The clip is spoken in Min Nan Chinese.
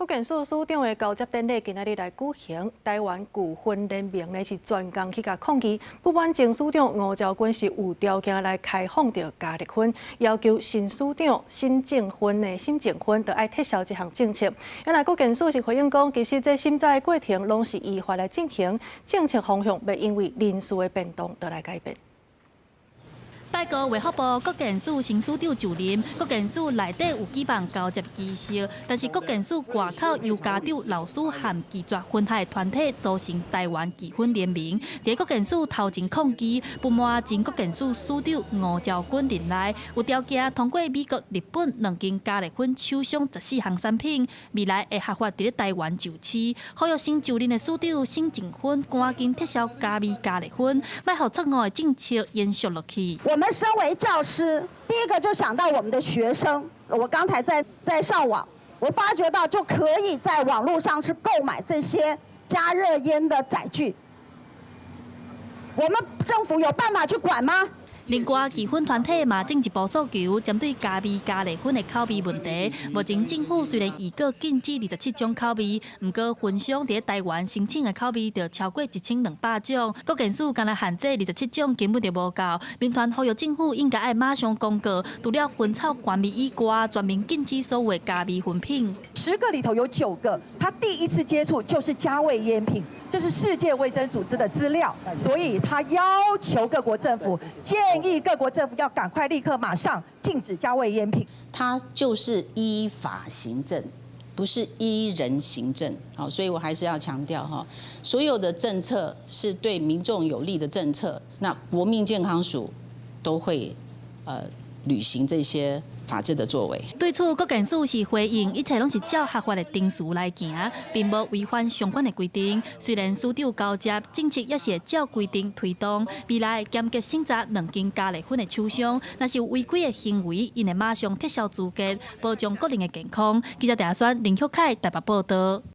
國健署署長的交接典禮今仔日來舉行，台灣拒薰聯盟呢是專工去共抗議，不滿前署長吳釗筠是有條件來開放著加熱薰，要求新署長沈正薰的沈正薰著愛撤銷這項政策。原來國健署是回應講，其實這審查的過程攏是依法來進行，政策方向袂因為人事的變動就來改變。拜五衛福部國健署新署長就任，國健署內底有舉辦交接儀式，但是國健署外口由家長、老師和拒絕薰害團體組成台灣拒薰聯盟，佇國健署頭前抗議，不滿前國健署署長吳釗筠任內有條件通過美國、日本兩間加熱薰廠商14項產品，未來會合法佇咧台灣上市。呼籲新就任的署長沈正薰趕緊撤銷加味加熱薰，莫予錯誤的政策延續落去。我們身為教師，第一個就想到我們的學生。我剛才在上網，我發覺到就可以在網絡上是購買這些加熱煙的載具。我們政府有辦法去管嗎？另外，拒薰團體嘛進一步訴求，針對加味加熱薰的口味問題。目前政府雖然預告禁止27種口味，毋過薰商佇台灣申請的口味就超過1200種。國健署干焦限制27種根本就無夠。民團呼籲政府應該愛馬上公告，除了薰草原味以外，全面禁止所有加味薰品。 10個裡頭有9個，他第一次接觸就是加味煙品，這是世界衛生組織的資料，所以他要求各國政府建議各國政府要趕快立刻馬上禁止加味煙品。他就是依法行政，不是依人行政。好，所以我還是要強調哈，所有的政策是對民眾有利的政策，那國民健康署都會履行這些法制的作為。對此，國健署是回應，一切攏是照合法的程序來行，並無違反相關的規定。雖然署長交接政策也是會照規定推動，未來嚴格審查兩間加熱薰的廠商，若是有違規的行為，𪜶會馬上撤銷資格，保障國人的健康。記者鄭選林旭凱台北報道。